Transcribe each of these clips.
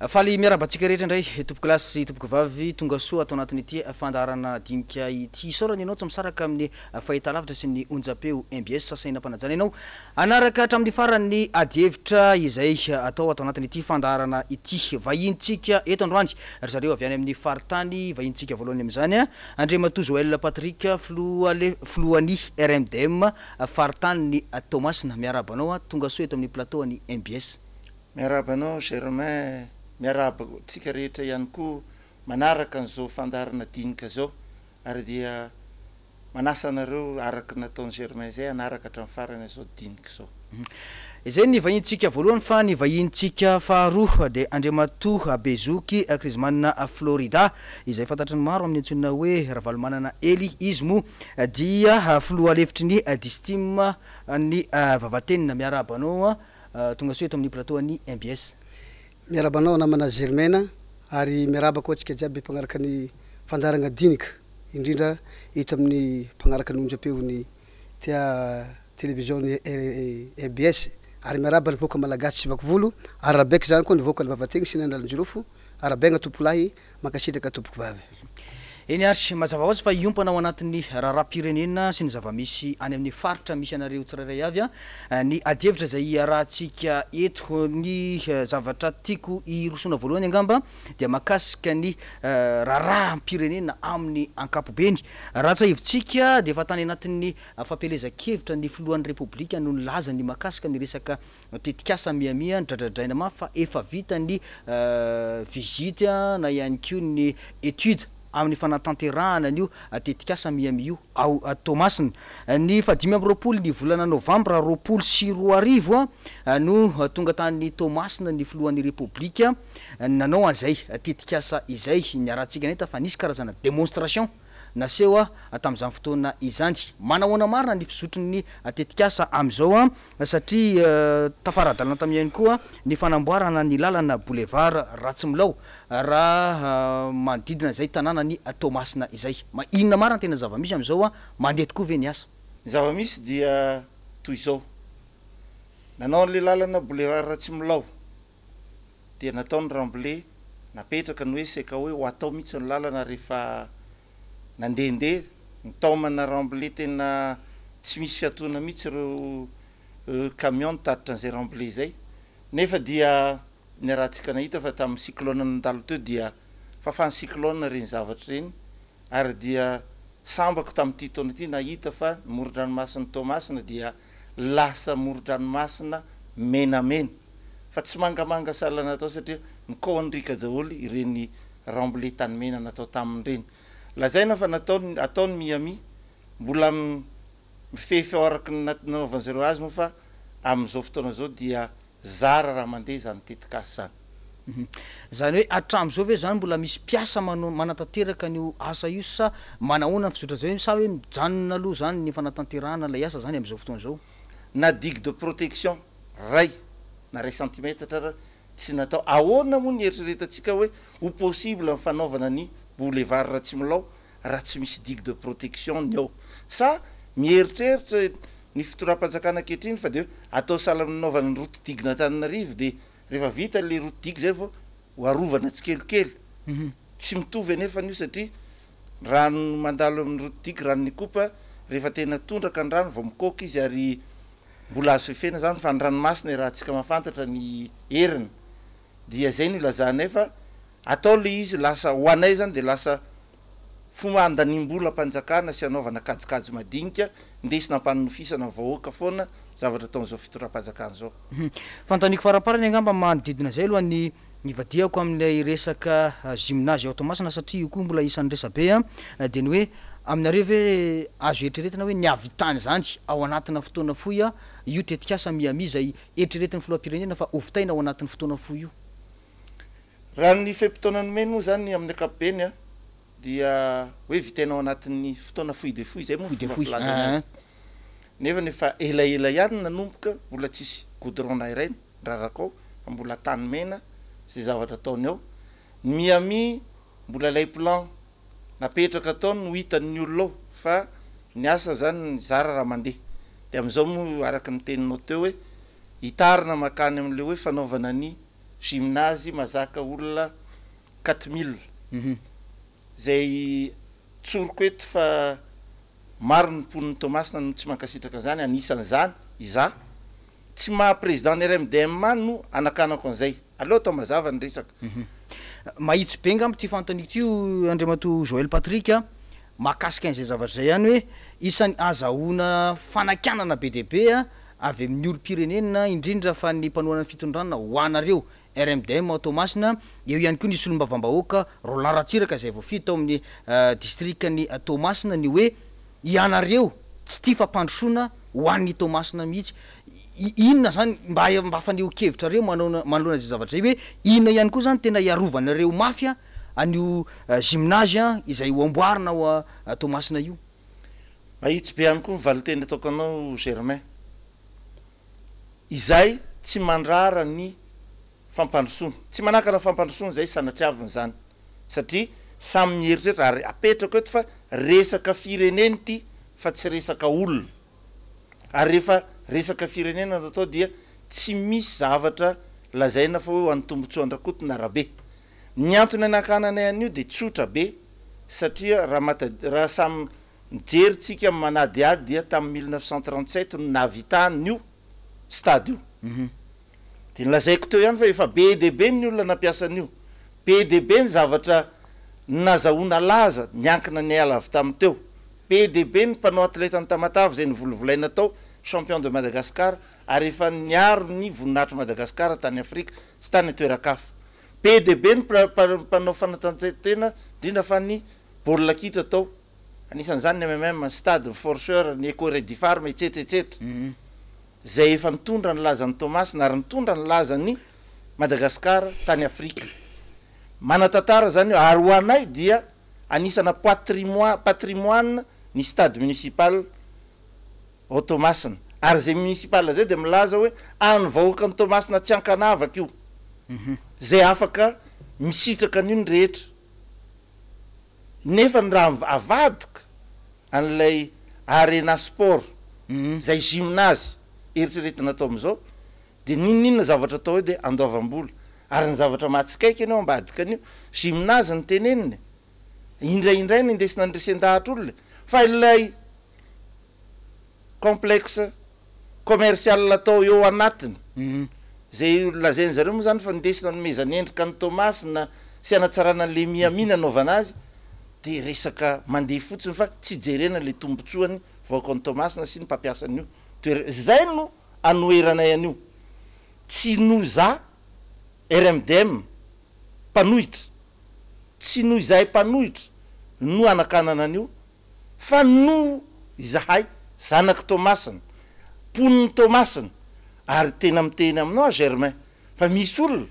Faly miarahaba antsika rehetra indray tompokolahy sy tompokovavy tonga soa ato anatin'ity fandaharana dinika ity. Isaorana ianao tsy misaraka amin'ny fahitalavitra sy ny onjam-peo mbs. Saina am-panajana ianao hanaraka hatramin'ny farany ny adihevitra izay atao ato anatin'ity fandaharana ity. Vahinintsika eto androany ry zareo avy any amin'ny faritany. Vahinintsika voalohany amin'izany Andriamatoa Joël Patrick filoha filohan'ny RMDM faritanin'i Toamasina. Miarahaba anao tonga soa eto amin'ny plateau an'ny mbs. Miarahaba anao Germain, miarahaba antsika rehetra ihany koa manaraka an'izao fandaharana dinika izao ary dia manasa anareo araka ny nataon'i Germain izay hanaraka hatramin'ny farany an'izao dinika izao. Izay ny vahinintsika voalohany fa ny vahinintsika faharoa dia Andriamatoa Bezoky Krizman Florida izay fantatry ny maro amin'ny antsoina hoe Ravalomanana Ely. Izy moa dia filoha lefitry ny Distim ny Vavatenina. Miarahaba anao Tonga soa eto amin'ny plateau an'ny mbs. Miarahaba anao namana Germaine ary miarahaba koa antsika jiaby mpagnaraka ny fandaharagna dinika indrindra eto amin'ny mpagnaraka ny onjam-peon'ny tia télévision ny mbs ary miarahaba ny vahoaka malagasy tsy vaky volo ary rahabaiko izany koa ny vahoaka ny Vavategny sy ny Analanjirofo arahabaigna tompokolahy Mankasitraka tompoko vavy. Eny ary, mazava ho azy fa hiompana ao anatin'ny raharaham-pirenena sy ny zava-misy any amin'ny faritra misy anareo tsirairay avy ny adihevitra izay iarahantsika eto. Ny zavatra tiako hirosoana voalohany angamba dia mahakasika ny raharaham-pirenena amin'ny ankapobeny. Raha tsiahivintsika dia efa tany anatin'ny fampielezan-kevitra ny filohan'ny Repoblika no nilaza ny mahakasika ny resaka Tetikasa Miami dradradraina mafy fa efa vita ny visite na ihany koa ny etude amin'ny fanatanterahana an'io tetikasa Miami io ao Toamasina. Ny fahadimy amby 20 ny volana novambra 2020 no tonga tany Toamasina ny filohan'ny Repoblika nanao an'izay tetikasa izay. Niarahantsika nahita fa nisy karazana démonstration naseho tamin'izany fotoana izany. Manahoana marina ny fizotry ny tetikasa amin'izao satria tafara-dalana tamin'io ihany koa ny fanamboarana ny lalana boulevard Ratsimilaho raha manodidina izay tanànan'i Toamasina izay. Inona marina ny tena zava-misy amin'izao? Mandeha tokoa ve ny asa? Ny zava-misy dia toy izao, nanao an'ilay lalana boulevard Ratsimilaho dia natao ny remblai, napetraka ny hoe saika hoe ho atao mihitsy ny lalana rehefa nandehandeha, nitaomana remblai tena tsy misy fiatoana mihitsy ireo camion nitatitra an'izay remblai izay, nefa dia niarahantsika nahita fa tamin'ny cyclone nandalo teo dia fafan'ny cyclone ireny zavatra ireny ary dia sambako tamin'ity taona ity nahita fa ny moron-dranomasin'i Toamasina dia lasa moron-dranomasina menamena fa tsy mangamanga sahala natao satria nikaohan'ny riaka daholo ireny remblai tany mena natao taminy ireny. Lazaina fa natao atao ny Miami, mbola mifefy ao araka ny nanaovan'zareo azy moa fa amin'izao fotoana izao dia zara raha mandeha izany tetikasa izany. Izany hoe hatramin'izao ve izany mbola misy mpiasa manao manatanteraka an'io asa io sa manahoana ny fizotran'izay hoe sa hoe mijanona aloha izany ny fanatanterahana ilay asa izany amin'izao fotoana izao? Na digue de protection ray na ray centimètre ara tsy natao. Ahoana moa ny eritreretantsika hoe ho possible ny fanaovana ny boulevard Ratsimilaho raha tsy misy digue de protection ny ao? Sa mieritreritra ny fitondram-panjakana ankehitriny fa dia hoe atao sahala amin'ny nanaovana ny route digue n'Antananarivo dia rehefa vita ilay route digue izay vao ho arovana tsikelikely? Tsy mitovy anefa an'io satria rano mandalo amin'ny route digue, ranon'Ikopa, rehefa tena tondraka ny rano vao mikoaka izy ary mbola azo fefena izany fa ny ranomasina iarahantsika mahafantatra ny heriny dia izay no ilazanay fa atao ilay izy lasa ho anay izany dia lasa fomba handaniam-bolam-panjakana sy hanaovana kajikajy madinika ndesina hampanonofisana ny vahoaka foana zavatra ataon'izao fitondram-panjakana izao. Fanontaniako faramparany angamba manodidina izay aloha ny nivadihako amin'ilay resaka gymnase ao Toamasina satria io koa mbola isan'ny resabe an, dia ny hoe aminareo ve azo eritreretina hoe ny hahavitana izany ao anatina fotoana fohy io tetikasa Miami izay eritreretin'ny filoham-pirenena fa hovitaina ao anatin'ny fotoana fohy io? Raha ny fe-potoana nomeny moa izany amin'ny ankapobeny an, dia hoe vitaina ao anatin'ny fotoana fohy dia fohy, izay moa ny fomba filazany azy. Nefa efa elaela ihany nanomboka, mbola tsisy goudron na iray niraraka ao fa mbola tany mena izay zavatra ataony ao. Ny Miami mbola ilay plan napetraka tao no hitan'ny olona ao fa ny asa zany zara raha mandeha. Dia amin'izao moa araka ny teninao teo hoe hitarina makany amin'ilay hoe fanaovana ny. gymnase mazaka olona 4000. Izay tsoriko eto fa maro ny mponin'i Toamasina no tsy mankasitraka an'izany, anisan'izany izaho. Tsy maha président ny RMDM ahy no anakanako an'izay. Aleo atao mazava ny resaka. Mahitsy be angamba ity fanontaniako ity Andriamatoa Joël Patrick a, mahakasika an'izay zavatra izay ihany hoe isan'ny azahoana fanakianana be dia be avy amin'ny olom-pirenena indrindra fa ny mpanohana ny fitondrana ho anareo RMDM ao Toamasina, eo ihany koa ny solombavambahoaka Roland Ratsiraka izay voafidy tao amin'ny distrikan'i Toamasina ny hoe ianareo tsy tia fampandrosoana ho an'i Toamasina mihitsy. Inona izany mba mba fanehoan-kevitrareo manaona manoloana izay zavatra izay hoe inona ihany koa izany tena hiarovanareo mafy an'io gymnase izay ho amboarina ao Toamasina io? Mahitsy be ihany koa ny valinteny ataoko anao Germain. Izay tsy mandrara ny fampandrosoana. Tsy manakana fampandrosoana izay sanatriavina izany satria samy mieritreritra ary apetrako eto fa resaka firenena ity fa tsy resaka olona. Ary rehefa resaka firenena no atao dia tsy misy zavatra lazaina fa hoe ho an'ny tombotsoan-dRakoto na Rabe. Ny antony anakananay an'io dia tsotra be satria raha mata- raha samy mijery tsika manadihady dia tamin'ny 1937 no nahavitany io stade io. Dia nolazaiko teo ihany fa efa be dia be ny olona nampiasa an'io. Be dia be ny zavatra nazahoana laza niankina niala avy tamin'ny teo. Be dia be ny mpanao atletan'i Tamatave izay novolovolaina tao champion de Madagascar ary efa niaro ny voninahitr'i Madagasikara tany Afrika sy tany an-toeran-kafa. Be dia be ny mpanao fanatanjahantena indrindra fa ny baolina kitra tao. Anisan'izany ny MMM, ny Stade, ny Forcheur, ny Eco Ready Farm, etsetra etsetra. Izay efa nitondra ny lazan'i Toamasina ary nitondra ny lazan'i Madagasikara tany Afrika. Manan-tantara izany io ary ho anay dia anisana poitrimoine, patrimoine ny stade municipal ao Toamasina. Ary izay municipal izay dia milaza hoe an'ny vahoakan'i Toamasina tsy ankanavaka io. Izay afaka misitraka an'io ny rehetra. Nefa ny raha avadika an'ilay Arena Sport izay gymnase eritreretina atao amin'izao dia n'inon'inona zavatra atao eo dia andoavam-bola. Ary ny zavatra mahatsikaiky anie ao ambadika an'io, gymnase no tenenina e! Indraindray no indesina andresen-dahatra olona e! Fa ilay complexe commercial atao eo anatiny, izay lazain zareo moa zany fa ndesina anomezana endrika an'i Toamasina sy hanatsarana an'le Miami nanaovana azy, de resaka mandeha fotsiny fa tsy jerena le tombotsoan'ny vahoakan'i Toamasina sy ny mpampiasa an'io toerana, zay no anoheranay an'io, tsy noho za RMDM mpanohitra, tsy noho izahay mpanohitra no hanakanana an'io fa noho izahay zanak'i Toamasina, mponin'i Toamasina, ary tena miteny aminao aho Germain fa misy olona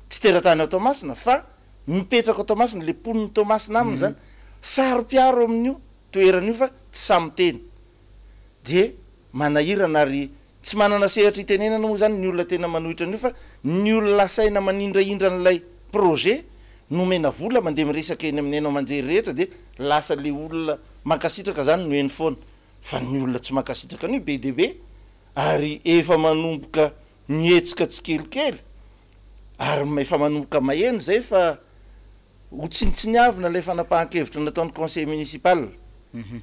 tsy teratany ao Toamasina fa mipetraka ao Toamasina, le mponin'i Toamasina aminy zany saro-piaro amin'io toerana io fa tsy sahy miteny dia manahirana ary Tsy manana sehatra itenenana moa izany ny olona tena manohitra an'io fa ny olona asaina manindrahindra an'ilay projet no omena vola mandeha miresaka eny amin'ny haino aman-jery rehetra dia lasa le olona mankasitraka izany no eny foana fa ny olona tsy mankasitraka an'io be dia be ary efa manomboka mihetsika tsikelikely ary efa manomboka maheno izay fa Ho tsinontsiniavina ilay fanapahan-kevitra nataon'ny conseil municipal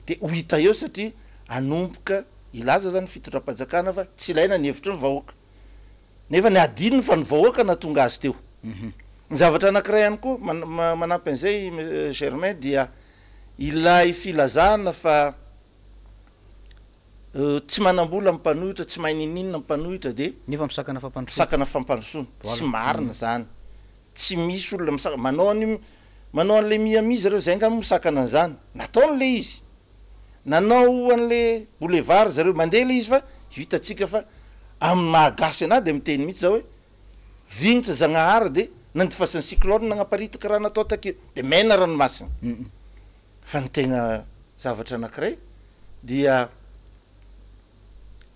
dia ho hita eo satria hanomboka hilaza izany ny fitondram-panjakana fa tsy ilaina ny hevitry ny vahoaka. Nefa ny hadinony fa ny vahoaka nahatonga azy teo. Ny zavatra anankiray ihany koa manampy an'izay Germain dia ilay filazana fa tsy manam-bola ny mpanohitra, tsy mahay n'inon'inona ny mpanohitra dia Nefa misakana fampandrosoana. misakana fampandrosoana. Tsy marina izany. Tsy misy olona misakana. Manao an'io, manao an'ilay Miami zareo, zay angamba misakana an'izany. Nataony ilay izy. Nanao an'ilay boulevard zareo, mandeha ilay izy fa hitantsika fa amin'ny maha gasy anah dia miteny mihitsy zaho hoe vignitra Zagnahary dia nandifasan'ny cyclone nagnaparitaka raha natao takeo dia mena ranomasina. Fa ny tegna zavatra anakiray dia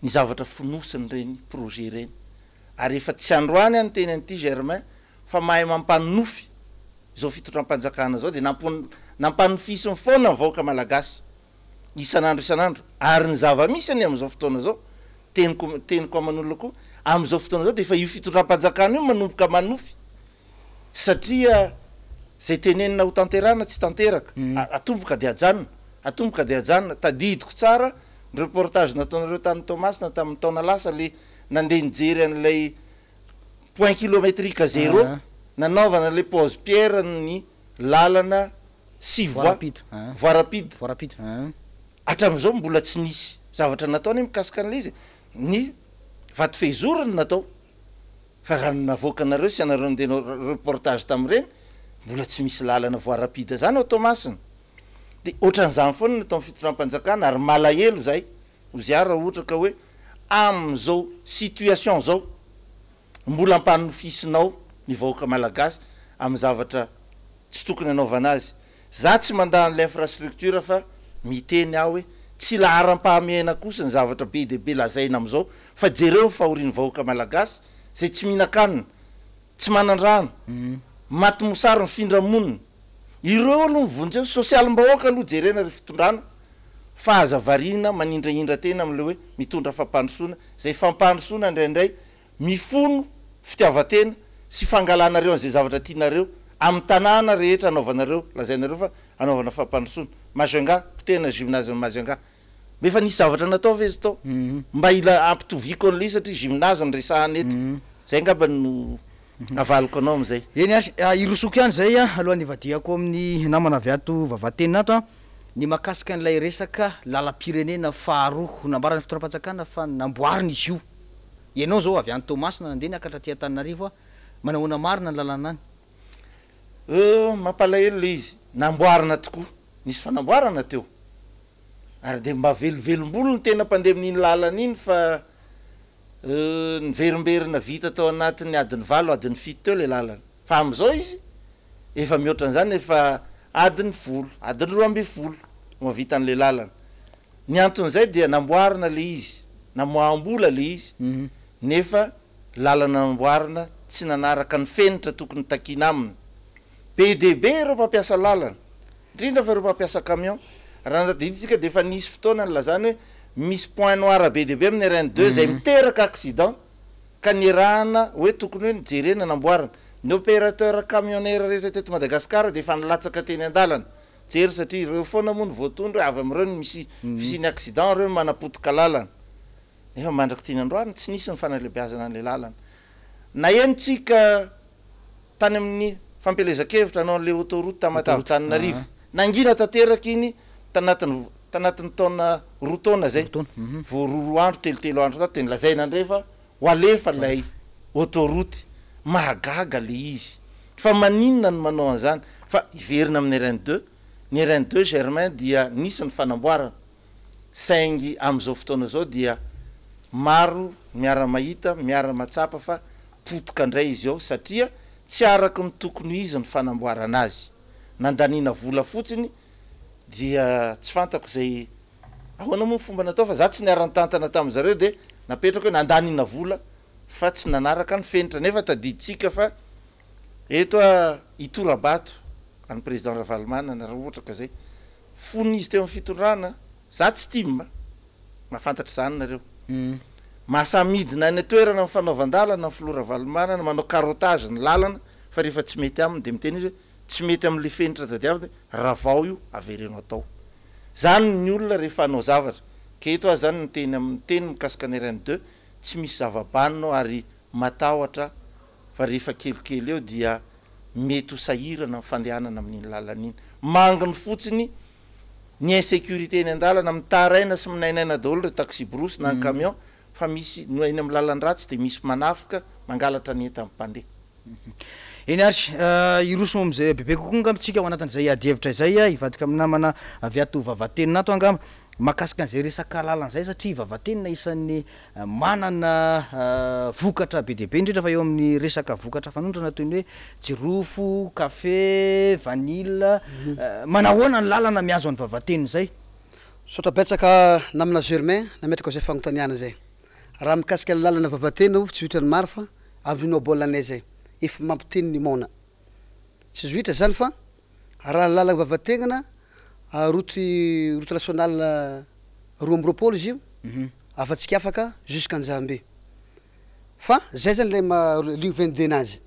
ny zavatra fonosin'ireny projet ireny. Ary efa tsy androany aho niteny an'ity Germain fa mahay mampanonofy izao fitondram-panjakana izao dia nampanofisiny foana ny vahoaka malagasy isan'andro isan'andro. Ary ny zava-misy anie amin'izao fotoana izao, teniko teniko aman'olona koa, Amin'izao fotoana izao dia efa io fitondram-panjakana io manomboka manofy satria izay tenenina ho tanterahina tsy tanteraka. Atomboka dia ajanona, atomboka dia ajanona. Tadidiko tsara ny reportage nataonareo tany Toamasina tamin'ny taona lasa le nandeha nijery an'ilay point kilometrique zéro nanaovana ilay pose pierre ny lalana six voies, voie rapide. Hatramin'izao mbola tsy nisy zavatra natao anie mikasika an'ilay izy e. Ny vato fehizoro no natao fa raha ny navoakanareo sy ianareo nandeha nanao reportage tamin'ireny mbola tsy misy lalana voie rapide zany ao Toamasina. Dia ohatran'izany foana ny ataon'ny fitondram-panjakana ary malahelo izahay Oziah raha ohatra ka hoe amin'izao situation zao mbola ampanofisinao ny vahoaka malagasy amin'ny zavatra tsy tokony hanaovana azy. Za tsy mandà an'ilay infrastructure fa miteny aho hoe tsy laharam-pahamehana kosa ny zavatra be dia be lazaina amin'izao fa jereo ny fahorian'ny vahoaka malagasy izay tsy mihinan-kanina, tsy manan-drano, maty mosary mifindra monina. Ireo aloha no vonjeo, sosialim-bahoaka aloha jerena ry fitondrana fa aza variana manindrahindra tena amin'ilay hoe mitondra fampandrosoana, izay fampandrosoana indraindray mifono fitiavan-tena sy fangalanareo an'izay zavatra tianareo amin'ny tanàna rehetra anaovanareo, lazainareo fa anaovana fampandrosoana. Majunga, potehina gymnase-n'i Majunga. Mba efa nisy zavatra natao ve izy tao? Mba ila ampitoviako an'ilay izy satria gymnase no resahana eto. Izay angamba no avaliko anao amin'izay. Eny ary, hirosoko ihany izay alohan'ny hivadihako amin'ny namana avy ato Vavatenina ato an, ny mahakasika an'ilay resaka lalam-pirenena faharoa. Nambaran'ny fitondram-panjakana fa namboarina izy io. Ianao izao avy any Toamasina nandeha niakatra aty Antananarivo an, manahoana marina ny lalana any? Euh, mampalahelo ilay izy. Namboarina tokoa. Nisy fanamboarana teo. Ary dia mba velovelom-bolo ny tena mpandeha amin'iny lalana iny fa niverimberina vita tao anatin'ny adiny valo, adiny fito teo ilay lalana. Fa amin'izao izy efa mihoatra an'izany, efa adiny folo, adiny 12 no mahavita an'ilay lalana. Ny anton'izay dia namboarina ilay izy, namoaham-bola ilay izy, nefa lalana namboarina tsy nanaraka ny fenitra tokony takiana aminy. Be dia be ireo mpampiasa lalana. Indrindra fa ireo mpampiasa camion. Raha notadidintsika dia efa nisy fotoana nilazany hoe misy point noir be dia be amin'ny RN deux izay miteraka accident ka nierahana hoe tokony hoe nojerena namboarina. Ny opérateur camionneur rehetra teto Madagascar dia efa nilatsaka teny an-dalana. Jery satria ireo foana moa no voatondro hoe avy amin'ireo no misy fisian'ny accident, ireo no manapotika lalana. Nefa mandrak'ity ny androany tsy nisy ny fanalebiazana an'ilay lalana. Nahenotsika tany amin'ny fampielezan-kevitra hanao an'ilay autoroute Tamatave Antananarivo. Nangina tanteraka iny tanatin'ny tanatin'ny taona roa taona izay. Vao roa roa andro, telo telo andro tato dia nolazaina indray fa ho alefa ilay autoroute. Mahagaga ilay izy. Fa maninona no manao an'izany? Fa hiverina amin'ny RN deux. Ny RN deux Germain dia nisy ny fanamboarana. Saingy amin'izao fotoana izao dia maro miara-mahita, miara-mahatsapa fa potika indray izy ao satria tsy araka ny tokony ho izy ny fanamboarana azy. Nandaniana vola fotsiny dia tsy fantako izay ahoana moa ny fomba natao fa za tsy niara-nitantana tamin-dry zareo dia napetraka hoe nandaniana vola fa tsy nanaraka ny fenitra nefa tadidintsika fa eto a hitora-bato an'i Président Ravalomanana raha ohatra ka izay Fony izy teo amin'ny fitondrana, za tsy tim a, mahafantatra izany nareo. Mahasahy midina any an-toerana amin'ny fanaovan-dalana ny filoha Ravalomanana, manao carottage ny lalana fa rehefa tsy mety aminy dia miteny izy hoe tsy mety amin'ilay fenitra tadiavina hoe ravao io, avereno atao. Zany ny olona rehefa hanao zavatra. Ka eto aho zany miteny amin'ny teny mikasika ny RN deux, tsy misy zava-banona ao ary matahotra fa rehefa kelikely eo dia mety ho sahirana ny fandehanana amin'iny lalana iny. Manginy fotsiny ny insécurité eny an-dalana, mitaraina sy minainaina daholo ireo taxi-brousse na ny camion fa misy no eny amin'ny lalan-dratsy dia misy manafika mangalatra ny entan'ny mpandeha. Eny ary, hiroso amin'izay bebe kokoa angamba isika ao anatin'izay adihevitra izay, hivadika amin'ny namana avy ato Vavatenina ato angamba. Mahakasika an'izay resaka lalana izay satria Vavatenina isan'ny manana vokatra be dia be indrindra fa eo amin'ny resaka vokatra fanondrana toy ny hoe jirofo, kafe, vanille. Manahoana ny lalana mihazo an'i Vavatenina izay? Misaotra betsaka namana Germain nametraka izay fanontaniana izay. Raha mikasika ny lalana Vavatenina tsy zohitra ny maro fa avy ny ohabolanay izay. Efa mampiteny ny moana. Tsy zohitra izany fa raha ny lalana Vavategnana route route nationale 22 izy io, afa-tsika afaka jusqu'à Anjambe. Fa zay zany le ma ligne 22 nazy.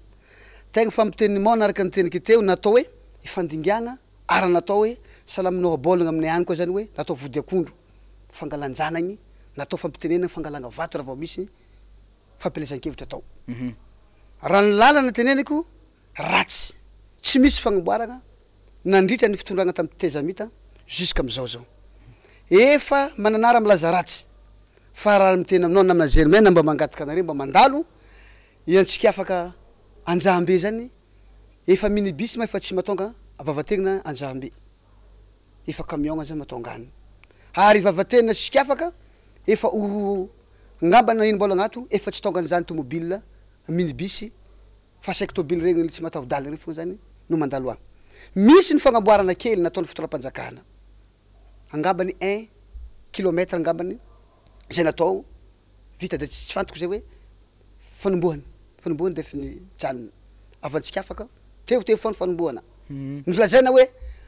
Tegna fampitenimona araka ny teniky teo natao hoe ifandingana ary natao hoe sahala amin'ny ohabolana aminay any koa zany hoe natao vody akondro fangalan-janany, natao fampitenenana fangalana vato raha vao misy fampielezan-kevitra atao. Raha ny lalana teneniko ratsy, tsy misy fagnamboarana nandritra ny fitondrana tamin'ny tetezamita jusqu'amin'izao zao. Efa mananara milaza ratsy fa raha miteny aminao namana Germaine mba mangataka anareo mba mandalo iantsika afaka Anjahambe zany efa minibus ma efa tsy matonga Vavatenina Anjahambe efa camion zany matonga any ary Vavatenina sy afaka efa ho ngamba na ino mbola agnato efa tsy tonga an'izany tomobile minibus fa saiky tobile regny tsy mataho-dalana regny fogna zany no mandalo agny. Misy ny fagnamboarana kely nataon'ny fitondram-panjakana angambany un kilomètre angambany zay natao vita de tsy fantako zay hoe fanombohany fanombohany de efa nijanona avy antsika afaka teo teo foana fanombohana nolazaina hoe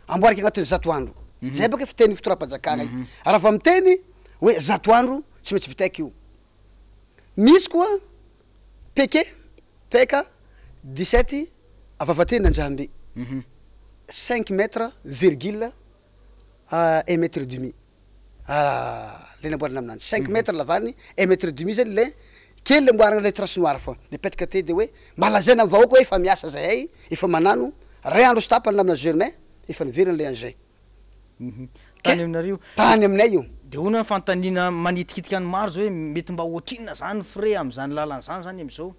amboarika agnatin'ny 100 andro zay baka fiteny fitondram-panjakana io raha vao miteny hoe 100 andro tsy maintsy vitaiky io. Misy koa peke peka 17 Vavatenina Anjahambe 5 mètres virgule un mètre demi le namboarina aminanjy 5 mètres lavany un mètre demi zany le kely le amboarina le trace noire fô mipetraka aty de hoe mba lazaina amy vahoaka hoe efa miasa zahay efa manano ray andro sy tapany namana Germain efa niverina le engin. Tany aminareo? Tany aminay io. De hono fanontaniana manitikitika ny maro zao hoe mety mba ohatrinona zany frais am'zany lalana zany zany am'izao?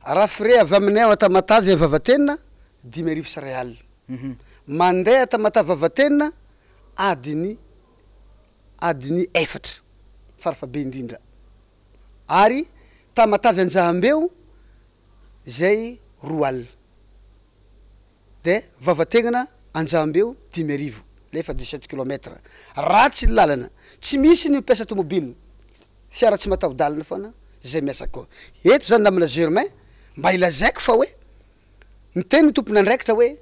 Raha frais avy aminay ao Tamatave Vavatenina 1500. Mandeha Tamatave Vavatenina adiny 4 farafahabe indrindra. Ary Tamatave Anjahambeo zay 20. De Vavatenina Anjahambeo 500 nefa 17 kilomètres. Ratsy ny lalana, tsy misy ny mampiasa tomobile, fiara tsy mataho-dalana foana zay miasa koa. Eto zany namana Germain mba ilazaiko fa hoe miteny ny tompon'andraikitra hoe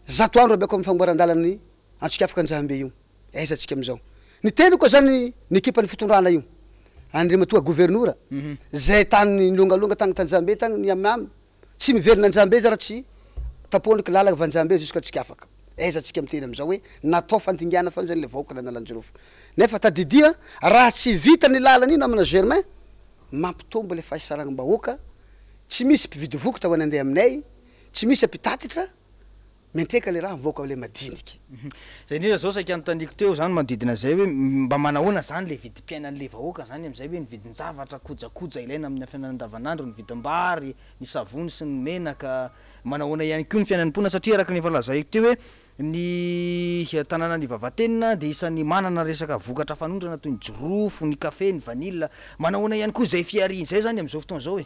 100 andro abeko amin'ny famboaran-dalany antsika afaka Anjahambe io. Aiza antsika amizao? Niteny koa zany ny ekipan'ny fitondrana io, Andriamatoa governora, zay tany nilongalonga tany Tanjambe tany ny amamy, tsy miverina Anjahambe za raha tsy tapohaniky lalana avy Anjahambe jusqu'à antsika afaka. Aiza antsika miteny amizao hoe natao fandingana foana zany le vahoaka nanalanjirofo. Nefa tadidia raha tsy vita ny lalana io namana Germain, mampitombo le fahasaranam-bahoaka, tsy misy mpividy vokatra ho any andeha aminay, tsy misy ampitatitra, miantreka le raha mivoaka le madiniky. Zay indrindra zao saika anontaniako teo zany manodidina zay hoe mba manahoana zany le vidim-piainan'le vahoaka zany amizay hoe ny vidin-javatra kojakoja ilaina amin'ny fiainana andavanandro, ny vidim-bary, ny savony sy ny menaka, manahoana ihany koa ny fiainan'ny mponina satria araka ny efa lazaiko teo hoe ny tanànan'i Vavatenina dia isan'ny manana resaka vokatra fanondrana toy ny jirofo, ny kafe, ny vanille, manahoana ihany koa zay fihariana zay zany am'izao fotoana izao e?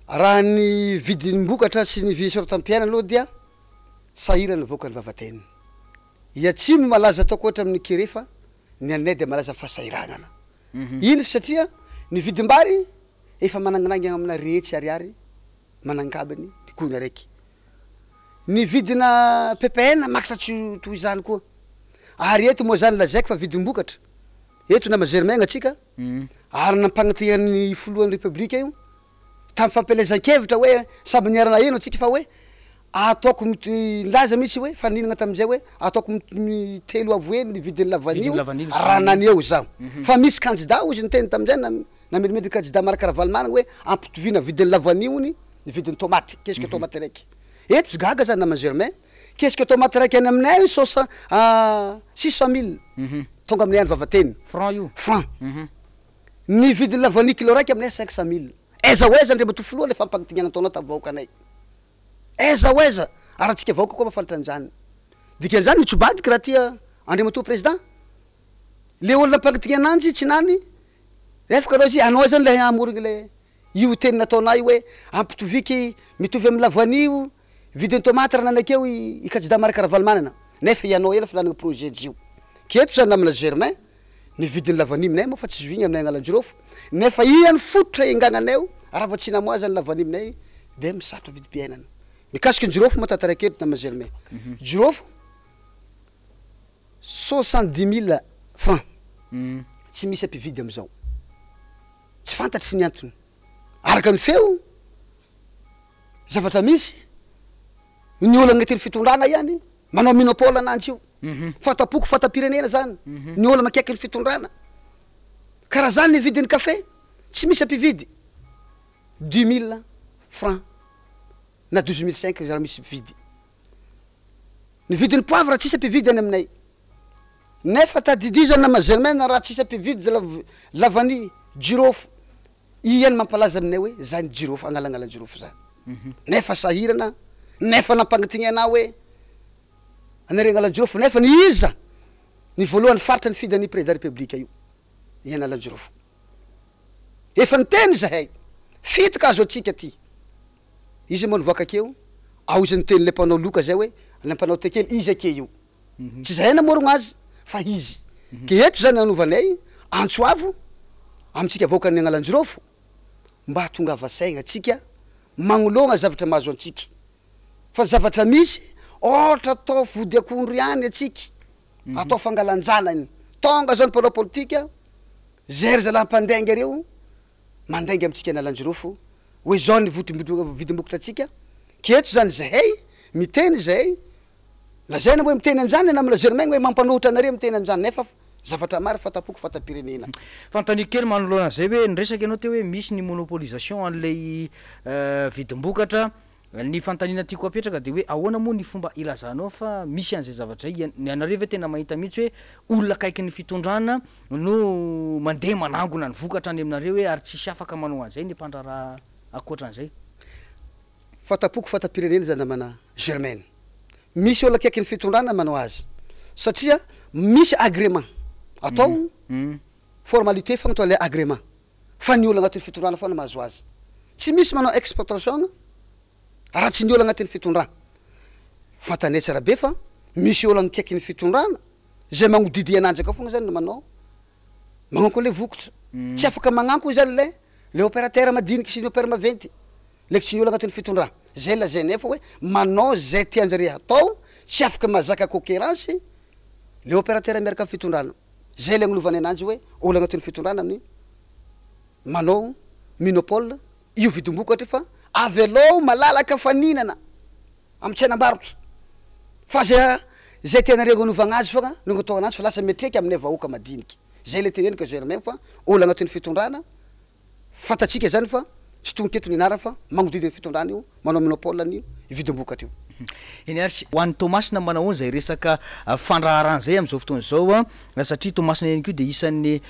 Raha ny vidim-bokatra sy ny vidim-piainana aloha dia sahirana ny vahoakan'i Vavatenina. I atsimo malaza ataoko ohatra amin'ny kerefa, ny anay dia malaza fahasahiranana. Ino satria ny vidim-bary efa mananginaingina amina retsy ariary manangabiny ny gony araiky. Ny vidina PPN makatra tsy toy izany koa. Ary eto moa zany lazaiko fa vidim-bokatra. Eto nama Germain atsika ary nampanantenan'ny filohan'ny Repoblika io tamin'ny fampielezan-kevitra hoe samby niarana heno atsika fa hoe ataoko nilaza mihitsy hoe fa nihinana tamin'izay hoe ataoko telo avo heny ny vidin'ny lavanio raha naneho zaho. Fa misy kandida hozy niteny tamin'izay namerimedy kandida Marc Ravalomanana hoe ampitoviana vidin'ny lavanio ny vidin'ny tomaty, kesika tomaty raiky. Eto tsy gaga zany nama Germain, kesika tomaty raiky any aminay sosa 600 000 tonga aminay any Vavatenina. Franc io? Franc. Ny vidin'ny lavanio kilo raiky aminay 500 000. Aiza ho aiza Andriamatoa Filoha le fampanginana ataonao tamin'ny vahoakanay? Aiza ho aiza? Ary antsika vahoaka koa mahafantatra an'izany. Dikan'izany mitsobadiky raha tia Andriamatoa Président. Le olona nampanginana ananjy tsy nany, efaka anao izy, anao zany le hamorogny le io teny nataonay hoe ampitoviky mitovy amin'ny lavanio vidin'ny tomaty raha nanakeo i kandida Marc Ravalomanana nefa ianao ela fa nanana projet jio. Keto zany namana Germain ny vidin'ny lavanio aminay moa fa tsy zohigny aminay Analanjirofo nefa ia ny fototra engagnanay raha vao tsy namoaza ny lavanio aminay de misarotra vidim-piainana. Mikasiky ny jirofo moa tantaraiko eto nama Germain. Jirofo 70 000 francs tsy misy ampividy amizao. Tsy fantatry ny antony. Araka ny feo, zavatra misy, ny olona agnatin'ny fitondrana ihany manao monopole ananjy io. Fanta-poko, fanta-pirenena zany, ny olona akaiky ny fitondrana. Karaha zany ny vidin'ny kafe, tsy misy mpividy 10 000 francs na 12 500 raha misy mpividy. Ny vidin'ny poivre tsisy mpividy any aminay. Nefa tadidio zany nama Germaine raha tsisy mpividy zala la vanille, jirofo, io ihany mampalaza aminay hoe zany jirofo, agnalanala jirofo zany. Nefa sahirana, nefa nampangitigny anah hoe anareo Analanjirofo, nefa ny iza ny voalohany faritra nifidy an'i président république io, i Analanjirofo. Efa niteny zahay, fito ka azo atsika ty. Izy moa nivoaka akeo, ao izy niteny le mpanao loka zay hoe le mpanao tekely, izy ake io. Tsy zahay namorogno azy fa izy. Ke eto zany anovanay antso avo amintsika vahoakan'ny Analanjirofo mba hahatongava saigna atsika magnoloagna zavatra mahazo antsika. Fa zavatra misy ôhatra atao vody akondro ihany atsika, atao fangalan-janany. Tonga zao ny mpanao politika, zay ry zalahy mpandainga reo, mandainga amintsika Analanjirofo hoe zao ny vidim-bokotra antsika, ke eto zany zahay miteny zahay, lazaina hoe miteny an'izany ny namana Germain hoe mampanohitra anareo miteny an'izany nefa zavatra maro fanta-poko fanta-pirenena. Fanontaniako kely manoloana an'izay hoe niresaka ianao teo hoe misy ny monopolisation an'ilay vidim-bokatra, ny fanontaniana tiako apetraka dia hoe ahoana moa ny fomba ilazanao fa misy an'izay zavatra izay, ny anareo ve tena mahita mihitsy hoe olona akaikin'ny fitondrana no mandeha manangona ny vokatra any aminareo hoe ary tsisy afaka manao an'izay ny mpandraharaha ankoatran'izay? Fanta-poko fanta-pirenena izany namana Germaine. Misy olona akaikin'ny fitondrana manao azy satria misy agrément atao, formalité foagna atao ilay agrément fa ny olona agnatin'ny fitondrana foana mahazo azy. Tsy misy manao exportation raha tsy ny olona agnatin'ny fitondrana. Fantanay tsara be fa misy olona akaikin'ny fitondrana izay magnodidy ananjy akao foagna zany no manao magnanko le vokatra. Tsy afaka magnanko zany le opérateur madiniky sy ny opérateur maventy ndraiky tsy ny olona agnatin'ny fitondrana. Zay lazainay fa hoe manao zay tianjare hatao, tsy afaka mahazaka concurrence le opérateur miaraka amin'ny fitondrana. Zay le agnolovanay ananjy hoe olona agnatin'ny fitondrana ny manao monopole io vidim-bokatra fa avelao malalaka faninana amin'ny tsenam-barotra fa zay zay tianareo agnanovagna azy foagna no agnatao anazy fa lasa miatreka aminay vahoaka madiniky. Zay le teneniko Germain fa olona agnatin'ny fitondrana fantatsika zany fa tsy tonga teto ny anarany fa magnodidy ny fitondrana io manao monopole an'io vidim-bokatra io. Eny ary ho an'i Toamasina manao ahoana izay resaka fandraharahana izay amin'izao fotoana izao a, satria Toamasina ihany koa dia isan'ny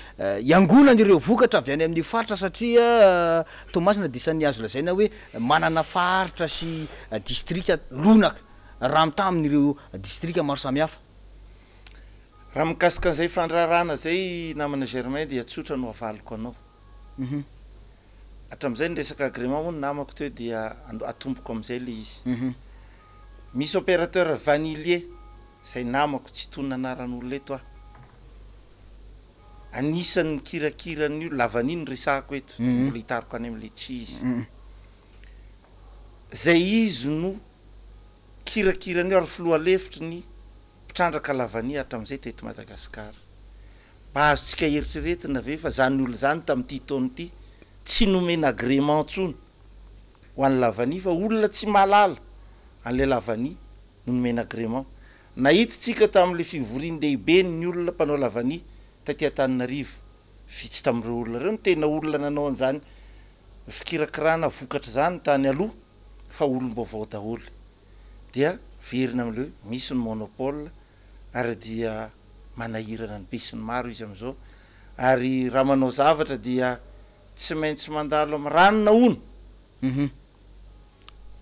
iangonan'ireo vokatra avy any amin'ny faritra satria Toamasina dia isan'ny azo lazaina hoe manana faritra sy distrika lonaka raha mitaha amin'ireo distrika maro samihafa. Raha mikasika an'izay fandraharahana izay namana Germain dia tsotra no avaliko anao. Hatramin'izay ny resaka agrément moa ny namako teo dia atomboko amin'izay ilay izy. Misy opérateur vanillier izay namako, tsy hitonona anaran'olona eto aho, anisan'ny nikirakira an'io, la vanille no resahako eto, mbola hitariko any amin'ilay tsy izy. Izay izy no kirakira an'io ary filoha lefitry ny mpitrandraka la vanille hatramin'izay teto Madagasikara. Mba azontsika eritreretina ve fa zany olona zany tamin'ity taona ity tsy nomena agrément intsony ho an'ny la vanille fa olona tsy mahalala an'ilay la vanille no nomena agrément. Nahita tsika tamin'ilay fivorian-dehibe ny olona mpanao la vanille taty Antananarivo, vitsy tamin'ireo olona ireo no tena olona nanao an'izany fikirakirana vokatra izany tany aloha fa olom-baovao daholo. Dia verina amin'ilay hoe misy ny monopole ary dia manahirana ny besinimaro izy amin'izao ary raha manao zavatra dia tsy maintsy mandalo amin'ny ranona hono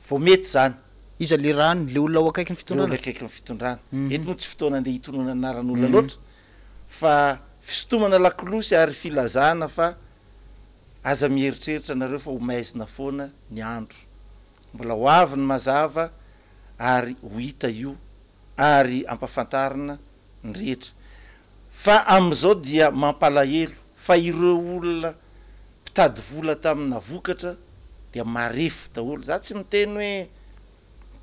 vao mety izany. Iza le rano? Le olona ao akaikin'ny Le fitondrana? olona akaikin'ny fitondrana. Eto moa tsy fotoana andeha hitonona anaran'olona loatra fa fisintomana lakolosy ary filazana fa aza mieritreritra nareo fa ho maizina foana ny andro. Mbola ho avy ny mazava ary ho hita io ary ampafantarina ny rehetra. Fa amin'izao dia mampalahelo fa ireo olona mpitady vola tamina vokatra dia marefo daholo. Za tsy miteny hoe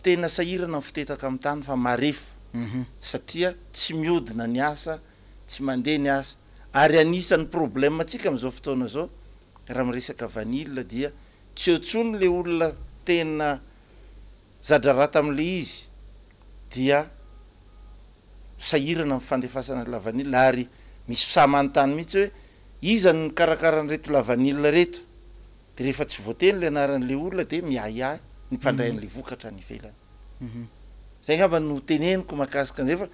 tena sahirana ny fitetaka amin'ny tany fa marefo satria tsy miodina ny asa, tsy mandeha ny asa. Ary anisan'ny problème-tsika amin'izao fotoana izao raha miresaka vanille dia. Tsy eo intsony le olona tena za-draharaha tamin'le izy dia sahirana amin'ny fandefasana ny lavanila ary misy sahy manontany mihitsy hoe iza no nikarakara an'ireto lavanila ireto? Dia rehefa tsy voateny le anaran'le olona dia miahiahy ny mpandray an'le vokatra any ivelany. Zay angamba no teneniko mahakasika an'izay fa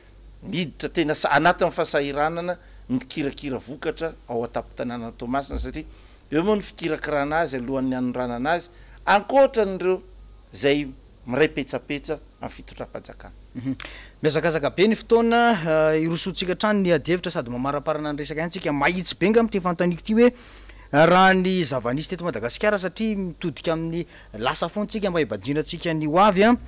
miditra tena anatin'ny fahasahiranana ny mikirakira vokatra ao an-tampon-tanànan'i Toamasina satria eo moa ny fikirakirana azy alohan'ny hanondranana azy ankoatra an'ireo izay miray petsapetsa amin'ny fitondram-panjakana. Mihazakazaka be ny fotoana, hirosoantsika hatrany ny adihevitra sady mamaraparana ny resaka ihany tsika. Mahitsy be angamba ity fanontaniako ity hoe raha ny zava-nisy teto Madagasikara satria mitodika amin'ny lasa foana tsika mba hibanjinantsika ny ho avy an.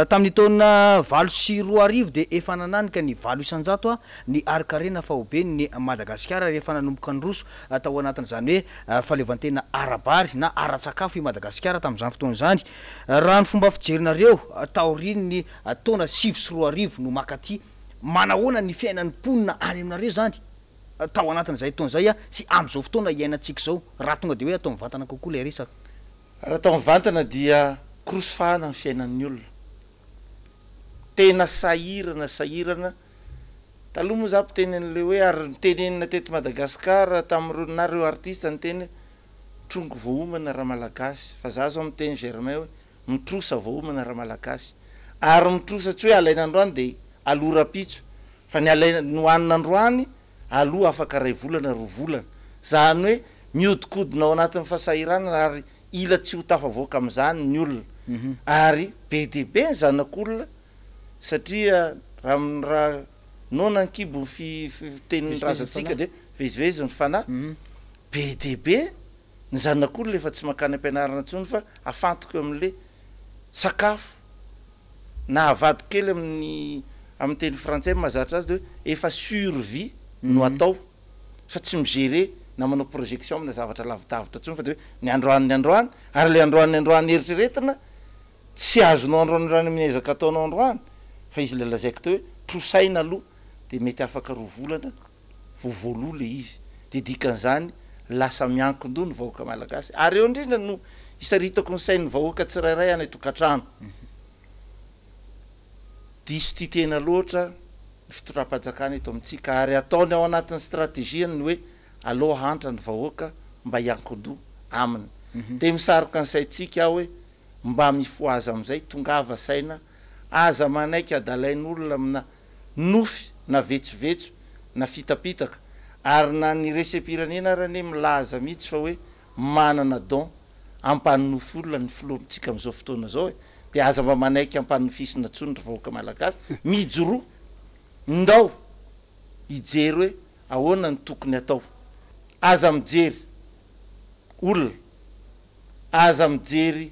Tamin'ny taona 2008 dia efa nananika ny 8% ny harin-karena faoben'ny Madagasikara rehefa nanomboka niroso tao anatin'izany hoe fahaleovantena ara-bary na ara-tsakafo i Madagasikara tamin'izany fotoana izany. Raha ny fomba fijerinareo taorian'ny taona 2009 no mankaty, manahoana ny fiainan'ny mponina any aminareo izany tao anatin'izay taona izay sy amin'izao fotoana iainantsika izao, raha tonga dia hoe atao mivantana kokoa ilay resaka? Raha atao mivantana dia korosofahana ny fiainan'ny olona. Tena sahirana sahirana, taloha moa za mpiteny an'ilay hoe ary notenenina teto Madagascar tamin'ireo na ireo artiste niteny hoe trongy voahomana ramalagasy fa za zao miteny Germain hoe mitrosa voahomana ramalagasy ary mitrosa tsy hoe alaina androany de aloa rapitso fa ny alaina ny hohanina androany aloa afaka ray volana roa volana zany hoe miodikodina ao anatin'ny fahasahiranana ary ila tsy ho tafavoaka amin'izany ny olona ary be dia be ny zanak'olona satria raha raha noana ny kibo ny fi fitenin'ny razantsika dia vezivezy ny fanahy be dia be ny zanak'olona efa tsy mankany am-pianarana intsony fa afantoko eo amin'le sakafo na avadiko kely amin'ny amin'ny teny frantsay mahazatra azy de hoe efa survie no atao fa tsy mi-gérer na manao projection amina zavatra lavidavitra intsony fa de hoe ny androany ny androany ary le androany ny androany eritreretina tsy azonao androany androany amin'ny ezaka ataonao androany fa izy le lazaiko teo hoe trosaina aloha de mety afaka 2 volana vao voaloa le izy de dikan'izany lasa miankin-doha ny vahoaka malagasy ary eo indrindra no isaritako ny sain'ny vahoaka tsirairay any an-tokantrano. Diso tia tena loatra ny fitondram-panjakana eto amintsika ary ataony ao anatin'ny stratégie-ny ny hoe aleo hahantra ny vahoaka mba hiankin-doha aminy. Dia misarika ny saintsika aho hoe mba mifohaza amin'izay, tongava saina, aza manaiky hadalain'olona amina nofy na vetsovetso na fitapitaka ary na ny resem-pirenena ary anie milaza mihitsy fa hoe manana don hampanonofy olona ny filohantsika amin'izao fotoana izao e! dia aza mba manaiky hampanofisina intsony ry vahoaka malagasy, mijoroa, ndao hijery hoe ahoana no tokony atao, aza mijery olona, aza mijery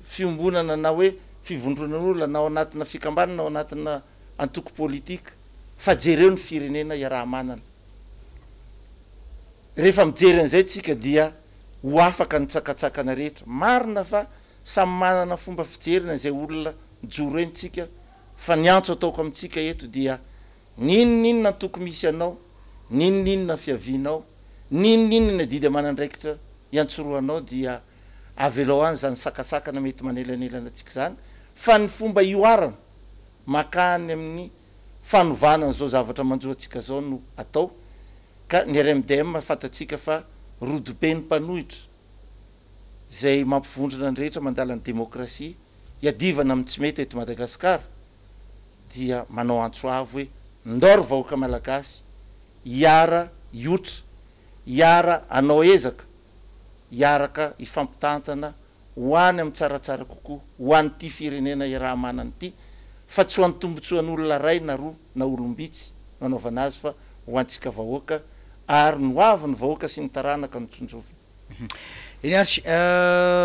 fiombonana na hoe fivondronan'olona na ao anatina fikambanana na ao anatina antoko politika fa jereo ny firenena iaraha-manana. Rehefa mijery an'izay tsika dia ho afaka ny tsakatsakana rehetra. Marina fa samy manana fomba fijeriny izay olona mijoro eny tsika fa ny antso ataoko amintsika eto dia N'inon'inona antoko misy anao, n'inon'inona fiavianao, n'inon'inona ny adidy aman'andraikitra iantsorohanao dia avelao any izany sakatsakana mety manelanelana antsika izany fa ny fomba ihoarana makany amin'ny fanovana an'izao zavatra manjo antsika izao no atao ka ny RMDM fantatsika fa rodoben'ny mpanohitra izay mampivondrona ny rehetra mandala ny demokrasia iadivana amin'ny tsy mety eto Madagasikara dia manao antso avo hoe ndao ry vahoaka Malagasy hiara hiotra, hiara hanao ezaka, hiaraka hifampitantana ho any amin'ny tsaratsara kokoa ho an'ity firenena iaraha-manana ity fa tsy ho an'ny tombotsoan'olona iray na roa na olom-bitsy no anaovana azy fa ho antsika vahoaka ary ny ho avin'ny vahoaka sy ny taranaka no tsinjovina. Eny ary,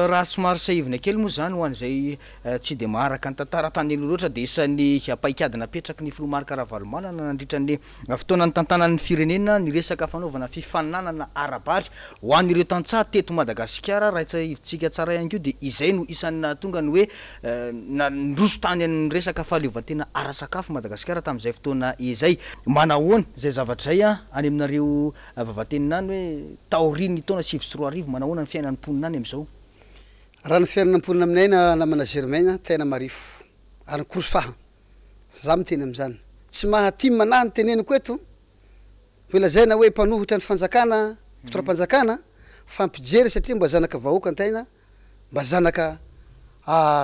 raha somary sahivina kely moa izany ho an'izay tsy dia maharaka ny tantara tany aloha loatra dia isan'ny paikady napetraky ny filoha Marc Ravalomanana nandritra ny fotoana nitantanany ny firenena ny resaka fanaovana fifaninanana ara-bary ho an'ireo tantsaha teto Madagasikara. Raha tsiahivintsika tsara ihany koa dia izay no isan'ny nahatonga ny hoe nandroso tany amin'ny resaka fahaleovantena ara-tsakafo Madagasikara tamin'izay fotoana izay. Manahoana izay zavatra izay any aminareo Vavatenina any hoe taorian'ny taona 2009 manahoana ny fiainan'ny mponina any amin'izao? Raha ny fiainana mponina aminay na namana Germain tena marefo ary ny course faha za miteny amin'izany tsy maha tim anahy ny teneniko eto hoe lazaina hoe mpanohitra ny fanjakana fitondram-panjakana fa mpijery satria mba zanaka vahoaka antegna mba zanaka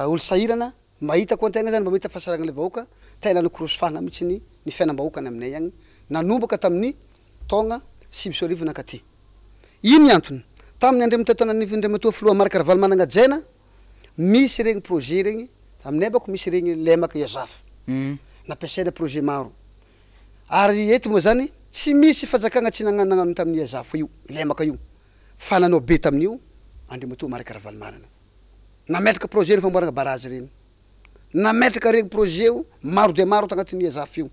olo sahirana Mahita koa antegna zany mba mahita fahasahiranan'ilay vahoaka, tena nikorosofahana mihitsy ny ny fiainam-bahoaka any aminay agny nanomboka tamin'ny taogna 2009 nankaty. Ino ny antony? Tamin'ny Andriamatoa Andriamatoa Filoha Marc Ravalomanana Hajaina, misy regny projet regny, aminay bako misy regny lemaka Iazafy, nampiasaina projet maro. Ary eto moa zany tsy misy fanjakagna tsy nagnano nagnano tamin'ny Iazafy io, lemaka io, fa nanao be tamin'io Andriamatoa Marc Ravalomanana. Nametraka projet ny famboarana barazy ireny. Nametraka ireny projet io maro dia maro tagnatin'ny Iazaf io.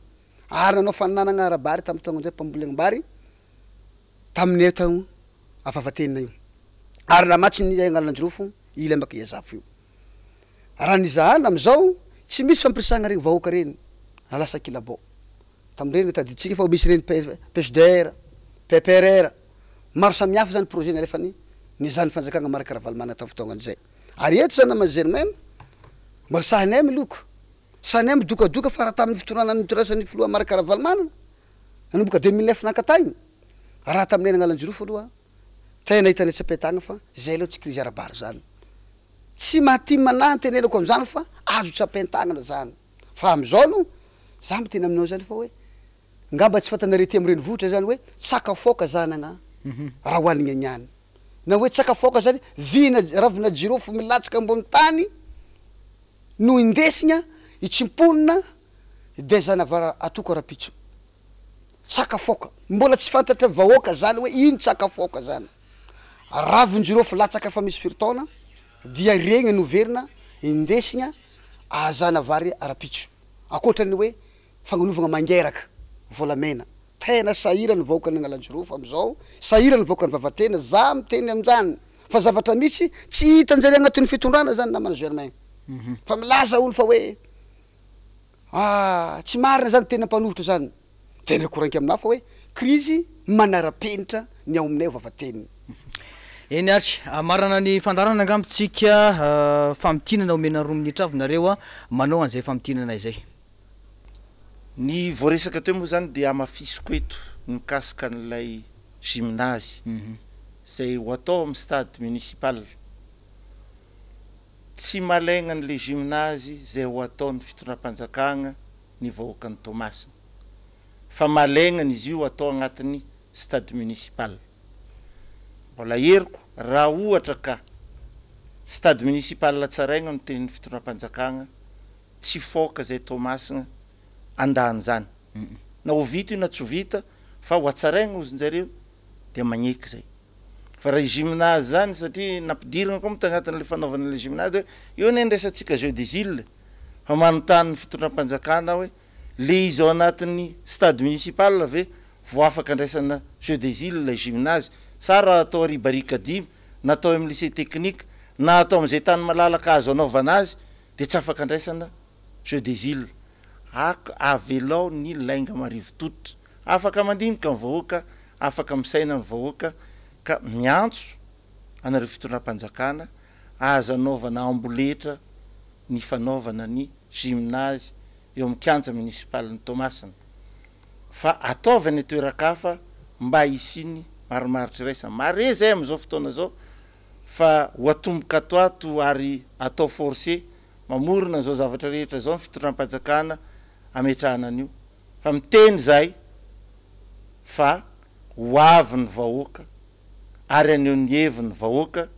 Ary nanao faninanagna ara-bary tamin'ny taogna indray mpambolem-bary tamin'ny eto Afavatenina io. Ary namatsy ny Analanjirofo io lemaka Iazaf io. Raha ny zahana amizao tsy misy fampiresahagna regny vahoaka regny lasa kilabao. Tamin'ireny no tadidintsika fa misy ireny PHDR, PPRR, maro samihafa izany projet nalefany nizan'ny fanjakana Marc Ravalomanana tamin'ny fotoagnan'izay. Ary eto izany namana Germaine, mbola sahinay miloko, sahinay midokadoka fa raha tamin'ny fitondrana nitondrasan'ny filoha Marc Ravalomanana, nanomboka 2009 nankatahiny, raha taminay nagnalanjirofo aloha, tena hitanay tsy am-piatagna fa zay aloha tsy krizy ara-bary zany. Tsy maha tim anahy ny tenenako an'izany fa azo tsapain-tagnana zany. Fa amizao aloha za miteny aminao zany fa hoe ngamba tsy fantanareo ety am renivohitra zany hoe tsakafoaka zany agna raha hoanigna niany na hoe tsakafoaka zany vina ravina jirofo milatsaka ambony tany no indesigna hitsimponina de zanavara atoko rapitso tsakafoaka mbola tsy fantatra vahoaka zany hoe ino tsakafoaka zany ravin-jirofo latsaka efa misy firy taona dia regny no verina indesigna ahazana vary ara-pitso ankoatra ny hoe fagnanovagna mangeraka volamena tena sahirany vahoakan'ny Analanjirofo amizao sahirany vahoakan'ny Vavatena za miteny aminjany fa zavatra misy tsy hitanjare agnatin'ny fitondrana zany namana Germain fa milaza olo fa hoe Ah, tsy marina zany tena mpanohitra zany. Tena korainka aminah fa hoe krizy manara-penitra ny ao aminay ao Vavatenina. Eny ary, hamarana ny fandaharana angamba tsika, famintinana omena roa minitra avy nareo manao an'izay famintinana izay. Ny voaresaka teo moa zany dia hamafisiko eto ny mikasika an'ilay gymnase izay ho atao amin'ny stade municipal. Tsy malaigna ny le gymnase zay ho ataon'ny fitondram-panjakagna ny vahoakan'i Toamasina, fa malaignana izy io atao agnatin'ny stade municipal. Mbola heriko, raha ohatra ka stade municipal tsaraigna no tenin'ny fitondram-panjakagna, tsy faoka zay Toamasina andany zany. Na ho vita io na tsy ho vita, fa ho atsaraigna ozinjareo dia magneky zay. Fa raha i gymnase zany satria nampidirina koa moa tagnatin'le fanaovana le gymnase hoe eo anie andraisantsika jeux des iles fa manontany ny fitondram-panjakana aho hoe le izy ao anatin'ny stade municipal ve vao afaka andraisana jeux des iles ilay gymnase sa raha atao ary Barikadimy na atao amin'ny lycée technique na atao amin'izay tany malalaka azo anaovana azy dia tsy afaka andraisana jeux des iles. Ak avelao ny lainga marivo tototra. Afaka mandinika ny vahoaka, afaka misaina ny vahoaka ka miantso anareo fitondram-panjakana aza anaovana amboletra ny fanaovana ny gymnase eo amin'ny kianja municipalin'i Toamasina fa ataovy any an-toeran-kafa mba hisian'ny marimaritra iraisana. Mare zay amin'izao fotoana izao fa ho atomboka ato ato ary atao forcé mamorona an'izao zavatra rehetra izao ny fitondram-panjakana ametrahana an'io fa miteny izahay fa ho avy ny vahoaka ary haneho ny heviny ny vahoaka,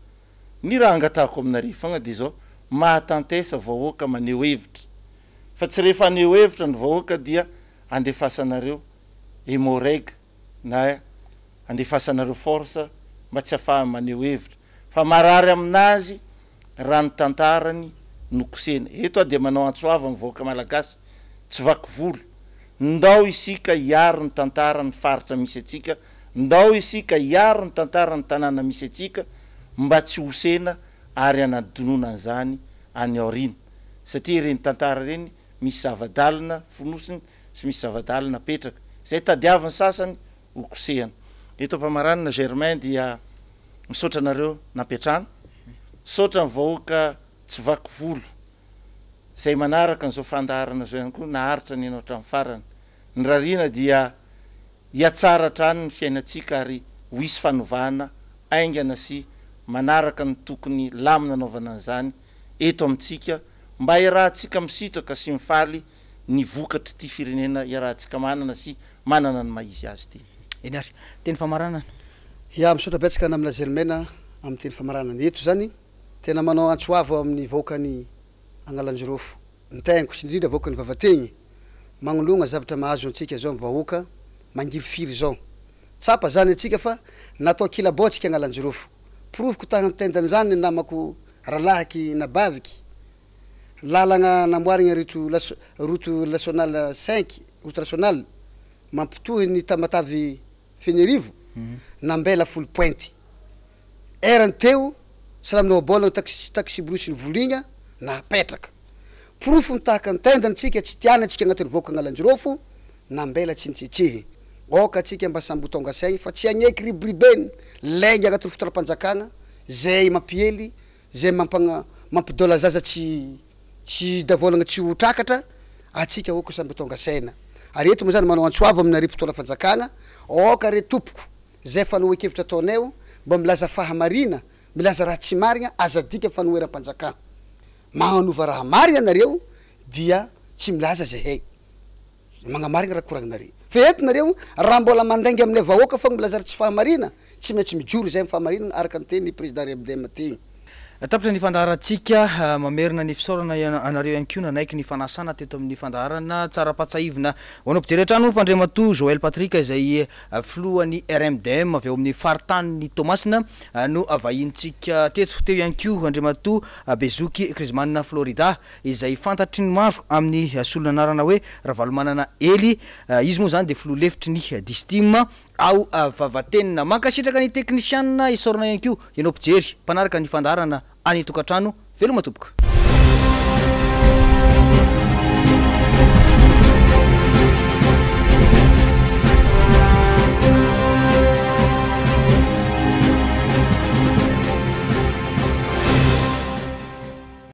ny raha angatahako aminareo foagna dia izao, mahatantesa vahoaka maneho hevitra fa tsy rehefa haneho hevitra ny vahoaka dia andefasanareo emoreg na andefasanareo force mba tsy afahany maneho hevitra. Fa marary aminazy raha ny tantarany no kosehina. Eto aho dia manao antso avo amin'ny vahoaka malagasy tsy vaky volo, ndao isika hiaro ny tantaran'ny faritra misy antsika, ndao isika hiaro ny tantaran'ny tanàna misy antsika mba tsy hosena ary hanadinoana an'izany any aoriana. Satria ireny tantara ireny misy zava-dalina fonosiny sy misy zava-dalina apetraka, izay tadiavin'ny sasany ho kosehana. Eto am-pamaranana Germain dia misaotra anareo nampiantrano, misaotra ny vahoaka tsy vaky volo izay manaraka an'izao fandaharana izao ihany koa naharitra nihaino hatramin'ny farany. Ny rariana dia hihatsara hatrany ny fiainantsika ary ho hisy fanovana haingana sy manaraka ny tokony lamina anaovana an'izany eto amintsika mba hiarahantsika misitraka sy mifaly ny vokatr'ity firenena iarahantsika manana sy manana ny maha izy azy ity. Eny ary. Teny famaranana. Ya, misaotra betsaka namana Zelmena amin'ny teny famaranana. Eto izany, tena manao antso avo amin'ny vahoakan'i Agnalanjirofo, Ntaingo sy indrindra vahoakan'i Vavategny, magnoloagna zavatra mahazo antsika zao ny vahoaka mangirifiry zao. Tsapa zany antsika fa natao kilabao antsika Agnalanjirofo. Porofoko tahan'ny tendan'izany ny namako ralahiky nabaviky, lalagna namboarigna reto route nationale cinq, route nationale mampitohy ny Tamatave Fenerivo, nambela Foulpointe. Erany teo, salam noabôlagna taxi taxi-brousse ny voligna napetraka. Porofo ny tahaka ny tendany tsika tsy tiana tsika agnatin'ny vahoaka Agnalanjirofo nambela tsy nitsetsehy. Aoka atsika mba samby ho tonga saigny fa tsy agneky riboribeny lainga agnatin'ny fitondram-panjakagna zay mampiely zay mampagna mampidôla zaza tsy tsy davôlagna tsy ho trakatra atsika aoka samby ho tonga saina. Ary eto moa zany manao antso avo aminareo mpitondra fanjakagna aoka re tompoko Zay fanoheran-kevitra ataonay mba milaza fahamarina, milaza raha tsy marigna, aza adika fanoheram-panjakana. Magnanova raha marigna nareo dia tsy milaza zahay. Magnamarigna raha koragninareo. Fa eto nareo raha mbola mandainga aminay vahoaka fogna milaza raha tsy fahamarina, tsy maintsy mijoro zahay am fahamarinana araka ny tenin'ny président RMDM tegny. Tapitra ny fandaharantsika, mamerina ny fisaorana anareo ihany koa nanaiky ny fanasana teto amin'ny fandaharana. Tsara ampahatsahivina ho anao mpijery hatrany moa fa Andriamatoa Joël Patrick izay filohan'ny RMDM avy ao amin'ny faritanin'i Toamasina no vahinintsika teto. Teo ihany koa Andriamatoa Bezoky Krizman Florida izay fantatry ny maro amin'ny solon'anarana hoe Ravalomanana Ely. Izy moa izany dia filoha lefitry ny Distim ao Vavatenina. Mankasitraka ny teknisianina, isaorana ihany koa ianao mpijery, mpanaraka ny fandaharana any an-tokantrano. Veloma tompoko.